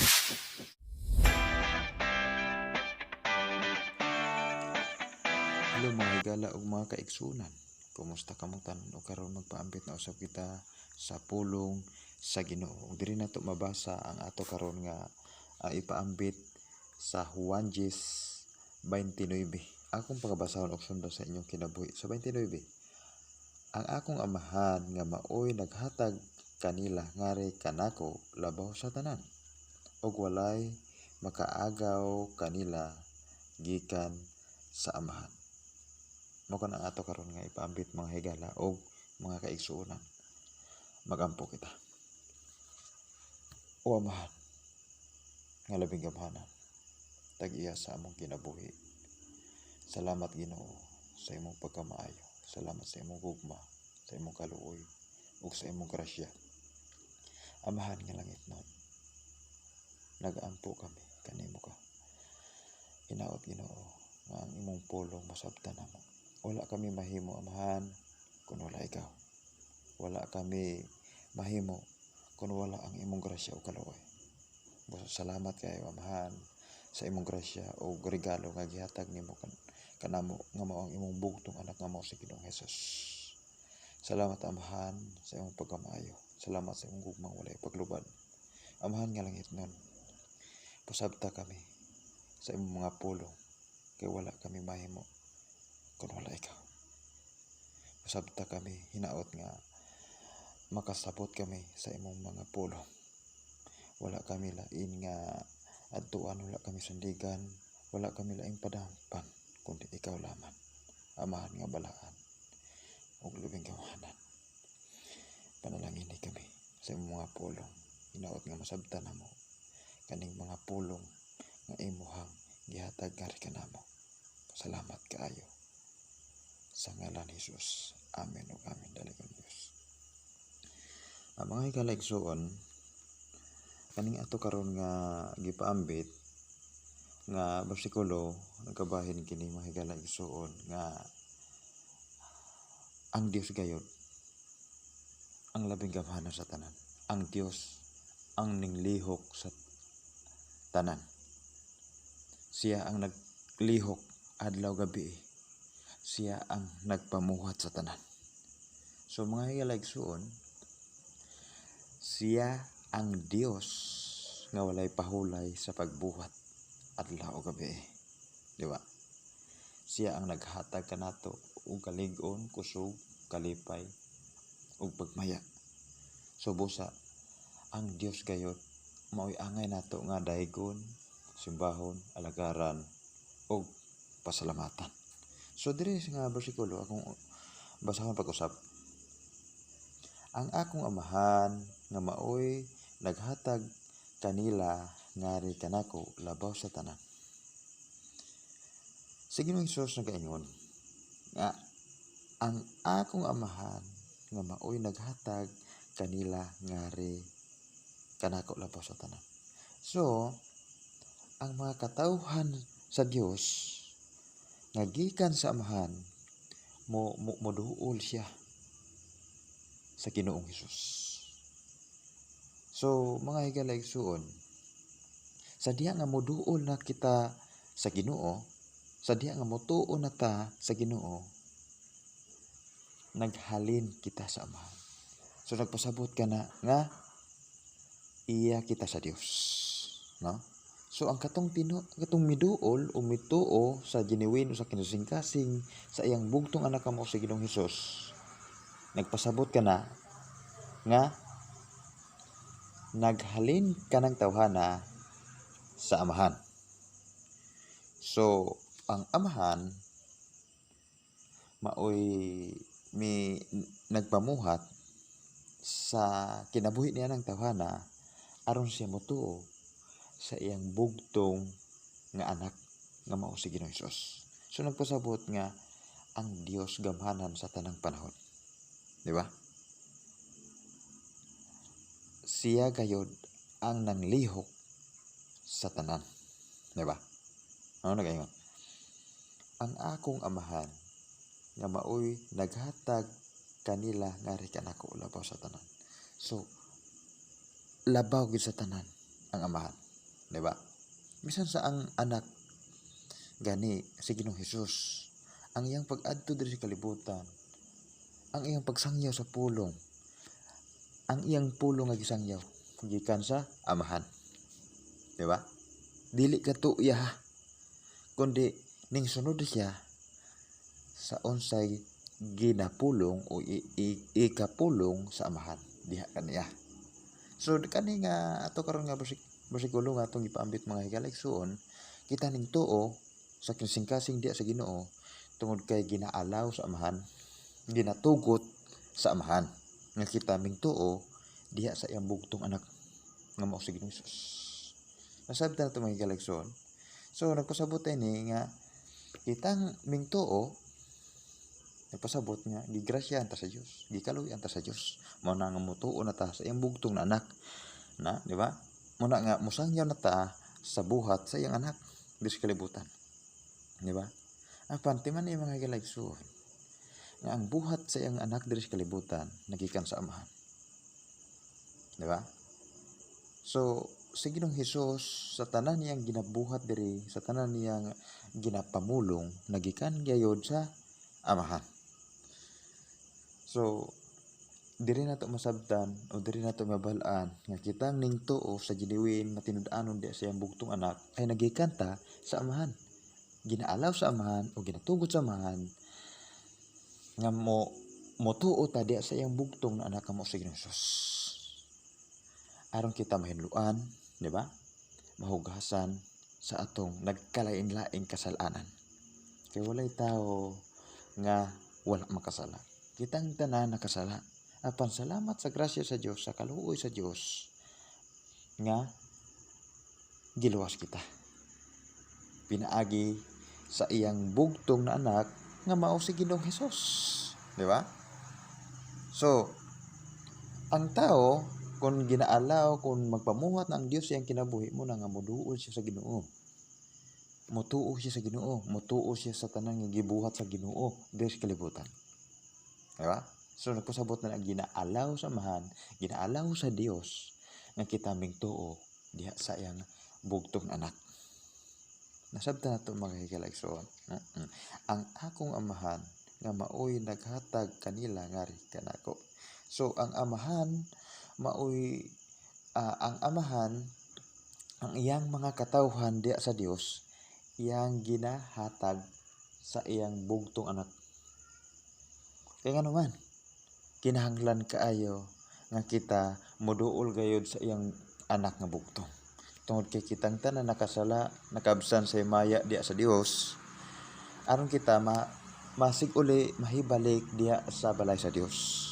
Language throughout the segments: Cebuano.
Hello, mga higala ug mga kaigsunan. Kumusta kamong tanan? O karon magpaambit na usab kita sa pulong sa Ginoo. Ug diri nato mabasa ang ato karon nga ipaambit sa Juan 10:29. Akong pagabasahon og sundon sa inyong kinabuhi. Sa 29. "Ang akong Amahan nga maoy naghatag kanila ngari kanako labaw sa tanan, ug walay makaagaw kanila gikan sa Amahan." Mao kana ang ato karon nga ipaambit, mga higala og mga kaigsuonan. Magampo kita. O Amahan, nga labing gamhanan, tag-iya sa among kinabuhi. Salamat, Ginoo, sa imong pagkamaayo. Salamat sa imong gugma, sa imong kaluoy, ug sa imong grasya. Amahan nga langitnon, nagaampo kami kanimo ka. Hinaot, Ginoo, nga ang imong pulong masabtan namo. Wala kami mahimo, Amahan, kung wala ikaw. Wala kami mahimo kung wala ang imong grasya o kaluoy. Salamat kayo, Amahan, sa imong grasya o regalo nga gihatag nimo kanamo nga mao ang imong bugtong anak nga mao si Ginoong Hesus. Salamat, Amahan, sa imong pagkamaayo. Salamat sa imong gugmang walay paglubad. Amahan nga langitnon, pasabta kami sa imong mga pulong kay wala kami mahimo kung wala ikaw. Pasabta kami, hinaot nga makasabot kami sa imong mga pulong. Wala kami lain nga adtuan, wala kami sandigan, wala kami laing padampan kundi ikaw lamang. Amahan nga balaan ug labing gamhanan, panalangini kami sa imong mga pulong. Hinaot nga masabtan namo kaning mga pulong nga imuhang gihatag ngari kanamo. Salamat kaayo. Sa ngalan ni Jesus. Amen ug amen. Dalikon Dios. Ang mga higala, igsuon, kaning ato karon nga gipaambit nga bersikulo, nagkabahin kini, mga higala, igsuon, nga ang Dios gayod ang labing gamhanan sa tanan. Ang Dios ang ninglihok sa tanan. Siya ang naglihok adlaw gabi. Siya ang nagpamuhat sa tanan. So, mga higala, igsuon, siya ang Dios nga walay pahulay sa pagbuhat adlaw o gabi. Di ba? Siya ang naghatag kanato og kalig-on, kusog, kalipay ug pagmaya. So busa ang Dios gayod mao'y angay nato nga daygon, simbahon, alagaran ug pasalamatan. So diri nga bersikulo, akong basahon pag-usab. "Ang akong Amahan nga maoy naghatag kanila ngari kanako labaw sa tanan." Si Ginoong Hesus nagaingon nga "ang akong Amahan nga maoy naghatag kanila ngari kanako labaw sa tanan." So, ang mga katawhan sa Dios nga gikan sa Amahan mo moduol siya sa Ginoong Hesus. So, mga higala, igsuon, sa diha nga moduol na kita sa Ginoo, sa diha nga motuo na ta sa Ginoo, naghalin kita sa Amahan. So nagpasabot ka na nga iya kita sa Dios, no? So ang katong tino katong miduol o mituo sa genuine o sa kinasing-kasing sa iyang bugtong anak nga mao si Ginoong Hesus, nagpasabot ka na nga naghalin ka ng tawhana sa Amahan. So ang Amahan maoy mi nagpamuhat sa kinabuhi niya ng tawhana aron siya motuo sa iyang bugtong nga anak nga mao si Ginoong Hesus. So nagpasabot nga ang Dios gamhanan sa tanang panahon. Di ba? Siya gayod ang nanglihok sa tanan. Di ba? Ano nagaingon? "Ang akong Amahan nga maoy naghatag kanila ngari kanako labaw sa tanan." So labaw gyud sa tanan ang Amahan. Di ba? Bisan sa ang anak gani si Ginoong Hesus, ang iyang pag-adto diri sa kalibutan, ang iyang pagsangyaw sa pulong, ang iyang pulong nga gisangyaw gikan sa Amahan. Di ba? Dili ka tuya, kundi ning sunod siya sa unsay ginapulong o ikapulong sa Amahan diha kaniya. So kani nga ato karon nga bersikulo nga atong gipaambit, mga higala igsuon, kita ning tuo sa kasing-kasing diha sa Ginoo tungod kay ginaalaw sa Amahan, ginatugot sa Amahan nga kita ming tuo diha sa iyang bugtong anak nga mao si Ginoong Hesus. Nasabtan nato, mga higala igsuon. So nagpasabot ini nga kitang ming tuo, nagpasabot nga gigrasyahan ta sa Dios, gikaluy-an ta sa Dios. Mao na nga motuo na ta sa iyang bugtong na anak na, di ba? Mao na nga mosangyaw na ta sa buhat sa iyang anak diri sa kalibutan. Di ba? Apan timan ni, mga higala igsuon, nga ang buhat sa iyang anak diri sa kalibutan nagikan sa Amahan. Di ba? So si Ginoong Hesus, sa tanan niyang ginabuhat diri, sa tanan niyang ginapamulong, nagikan gayod sa Amahan. So diri nato masabtan o diri nato mabal-an nga kitang ning tuo sa genuine matinud-anon di sa iyang bugtong anak ay nagikan ta sa Amahan. Ginaalaw sa Amahan o ginatugot sa Amahan nga mo motuo ta diha sa iyang bugtong na anak nga mao si Ginoong Hesus. Aron kita mahinluan, di ba? Mahugasan sa atong nagkalain-laing kasalanan. Kay walay tao nga wala makasala. Kitang tanan nakasala. Apan salamat sa grasya sa Dios, sa kaluoy sa Dios nga giluwas kita. Pinaagi sa iyang bugtong na anak nga mao si Ginoong Hesus. Di ba? So, ang tao kung ginaalaw, kung magpamuhat na ang Dios sa iyang kinabuhi, mao na nga moduol siya sa Ginoo. Motuo siya sa Ginoo, motuo siya sa tanan nga gibuhat sa Ginoo diri sa kalibutan. Di ba? So nagpasabot na ang ginaalaw sa Amahan, ginaalaw sa Dios nga kita ming tuo diha sa iyang bugtong anak. Nasabtan nato, mga higala igsoon. Ang akong Amahan nga maoy naghatag kanila ngari kanako. So ang Amahan maoy ang Amahan, ang iyang mga katawhan diha sa Dios, iyang ginahatag sa iyang bugtong anak. Kaya nga naman, kinahanglan kaayo nga kita moduol gayod sa iyang anak nga bugtong. Tungod kay kitang tanan nakasala, nakaabsan sa himaya diha sa Dios, aron kita masig uli mahibalik diha sa balay sa Dios.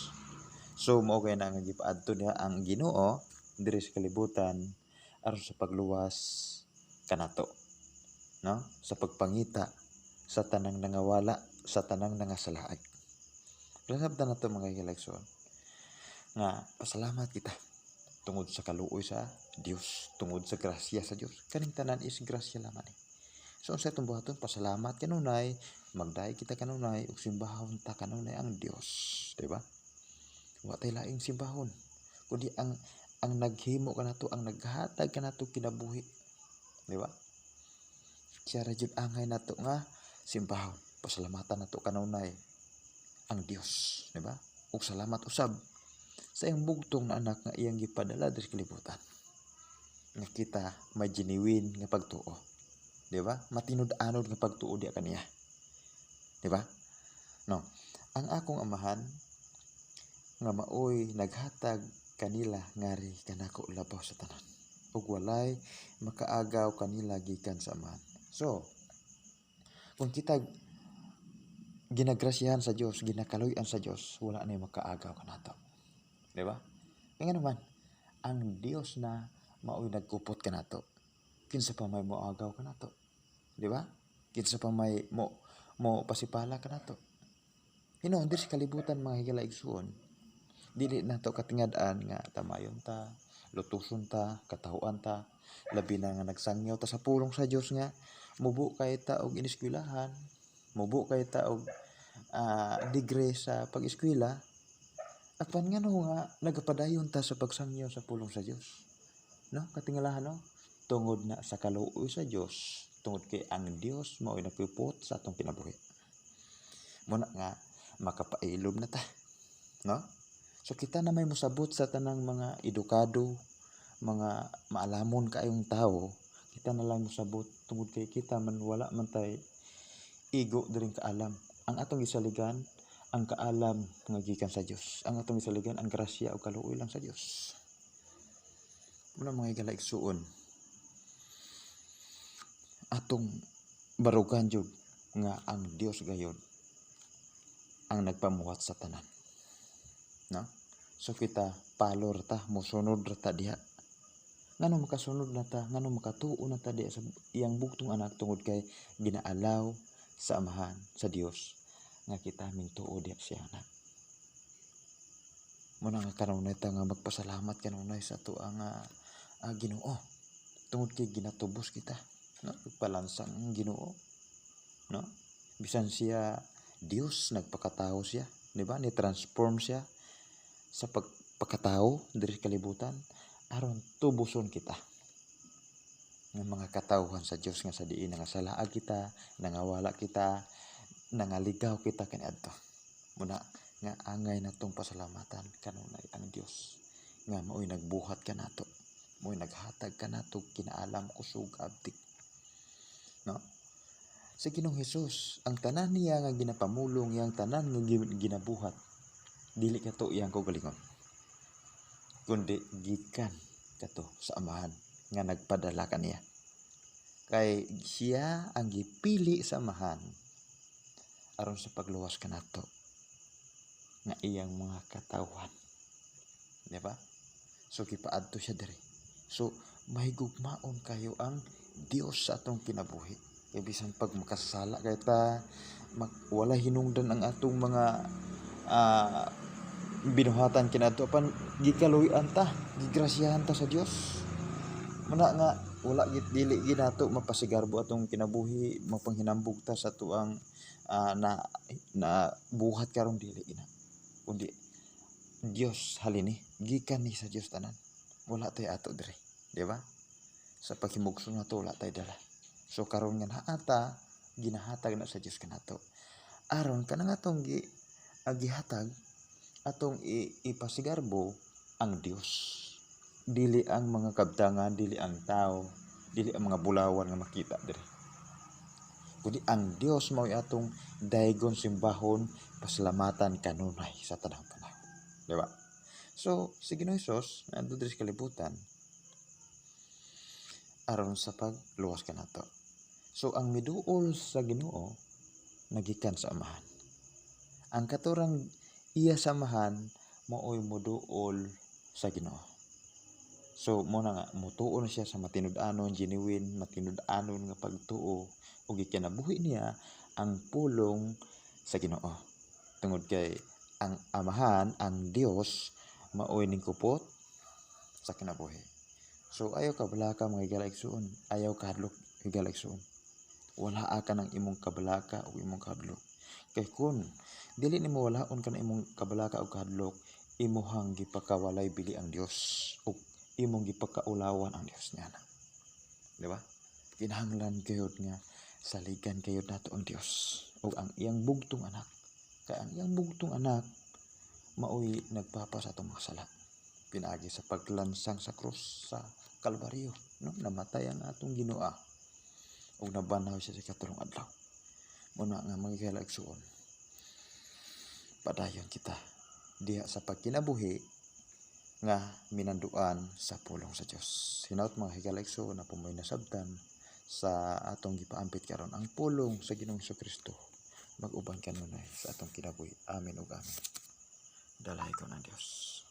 So mao kay na nga gipaadto niya ang Ginoo diri sa kalibutan aron sa pagluwas kanato. No? Sa pagpangita sa tanang nangawala, sa tanang nangasalaag. Nasabtan nato, mga higala igsoon, nga pasalamat kita tungod sa kaluoy sa Dios, tungod sa grasya sa Dios. Kaning tanan is grasya lamang eh. So unsa itong buhaton? Pasalamat kanunay, magdayeg kita kanunay ug simbahon ta kanunay ang Dios, di ba? Wa tay laing simbahon kundi ang naghimo kanato, ang naghatag kanato kinabuhi, di ba? Siya ra jud angay nato nga simbahon. Pasalamatan nato kanunay ang Dios, di ba? Ug salamat usab sa iyang bugtong na anak nga iyang gipadala diri sa kalibutan. Nga kita may genuine nga pagtuo. Di ba? Matinud-anod nga pagtuo diha kaniya. Di ba? No. Ang akong Amahan nga maoy naghatag kanila ngari kanako labaw sa tanan. Ug walay makaagaw kanila gikan sa Amahan. So, kung kita ginagrasyahan sa Dios, ginakaluy-an sa Dios, wala na makaagaw kanato. Di ba? Kaya nga naman, ang Dios na maoy nagkupot kanato. Kinsa pa may moagaw kanato? Di ba? Kinsa pa may mo pasipala kanato? Hinuon diri sa kalibutan, mga higala igsuon, dili nato katingad-an nga tamayon ta, lutuson ta, katahuan ta, labi na nga nagsangyaw ta sa pulong sa Dios nga mubo kay ta og ineskwelahan, mubo kay ta og degree sa pag-eskwela, apan ngano nga nagapadayon ta sa pagsangyaw sa pulong sa Dios? No, katingalahan, no? Tungod na sa kaluoy sa Dios, tungod kay ang Dios mao'y nagpupot sa atong kinabuhi. Muna nga makapailom na ta, no? So kita na may mosabot sa tanang mga edukado, mga maalamon kaayong tawo, kita na lang mosabot tungod kay kita man wala man tay igo diring kaalam. Ang atong gisaligan ang kaalam nga gikan sa Dios. Ang atong gisaligan ang grasya o kaluoy lang sa Dios. Muna, mga higala igsuon, atong barugan jud nga ang Dios gayud ang nagpamuhat sa tanan. No? So kita follow ra ta, mosunod ra ta diha. Ngano makasunod na ta, ngano makatuo na ta diha sa iyang bugtong anak? Tungod kay ginaalaw sa Amahan, sa Dios, nga kita mintuo diha sa iyang anak. Muna nga kanunay ta nga magpasalamat kanunay sa atoang Ginoo. Tungod kay ginatubos kita, no? Palansang ang Ginoo, no? Bisan siya Dios, nagpakatao siya, di ba? Ni transform siya sa pagpakatao diri sa kalibutan aron tubuson kita nga mga katawhan sa Dios nga sa diin nangasalaag kita, nangawala kita, nangaligaw kita kaniadto. Muna nga angay natong pasalamatan kanunay ang Dios nga mao'y nagbuhat kanato, mao'y naghatag kanato kinaalam, kusog, abtik. No? Sa Ginoong Hesus, ang tanan niya nga ginapamulong, iyang tanan nga ginabuhat, dili kato iyang kaugalingon, kundi gikan kato sa Amahan nga nagpadala kaniya. Kay siya ang gipili sa Amahan aron sa pagluwas kanato nga iyang mga katawhan. Di ba? So gipaadto siya diri. So mahigugmaon kayo ang Dios sa atong kinabuhi. Kay bisan pag makasala kay ta, wala hinungdan ang atong mga binuhatan kinaadto, apan gikaluy-an ta, gigrasyahan ta sa Dios. Muna nga wala git dili ginato mapasigarbo atong kinabuhi, mapanghinambog ta sa tuang na na buhat karon, dili gina. Kundi Dios halini, gikan ni sa Dios tanan. Wala tay ato diri, di ba? Sa paghimugso nato wala tay dala. So karon nga naa ta, ginahatag na sa Dios kanato. Aron kanang atong gihatag, atong ipasigarbo ang Dios. Dili ang mga kabtangan, dili ang tao, dili ang mga bulawan nga makita diri. Kundi ang Dios mao'y atong daygon, simbahon, pasalamatan kanunay sa tanang panahon. Di ba? So, si Ginoong Hesus naadto diri sa kalibutan aron sa pagluwas kanato. So, ang miduol sa Ginoo nagikan sa Amahan. Ang katurang iya sa Amahan mao'y moduol sa Ginoo. So mo na nga mutuo na siya sa matinud-anon, genuine, matinud-anon nga pagtuo ug gikinabuhi niya ang pulong sa Ginoo. Tungod kay ang Amahan, ang Dios, mao'y ningkupot sa kinabuhi. So ayaw kabalaka, mga higala igsuon, ayaw kahadlok, higala igsuon. Wala ka ng imong kabalaka o imong kahadlok. Kay kun dili nimo walaon ka ng imong kabalaka o kahadlok, imuhang gipakawalay bili ang Dios ug imong gipakaulawan ang Dios niya na. Di ba? Kinahanglan gayud nga saligan kayod nato ang Dios ug ang iyang bugtong anak. Kay ang iyang bugtong anak maoy nagpapa sa atong mga sala. Pinaagi sa paglansang sa krus sa Kalbaryo, no? Namatay ang atong Ginoo ug nabanhaw siya sa ikatulong adlaw. Muna nga, mga higala igsuon, padayon kita diha sa pagkinabuhi nga minanduan sa pulong sa Dios. Hinaut, mga higala igsuon, na pumoy nasabtan sa atong gipaampit karon. Ang pulong sa Ginoong Kristo mag-uban kanunay sa atong kinabuhi. Amen ug amen. Dalaygon ang Dios.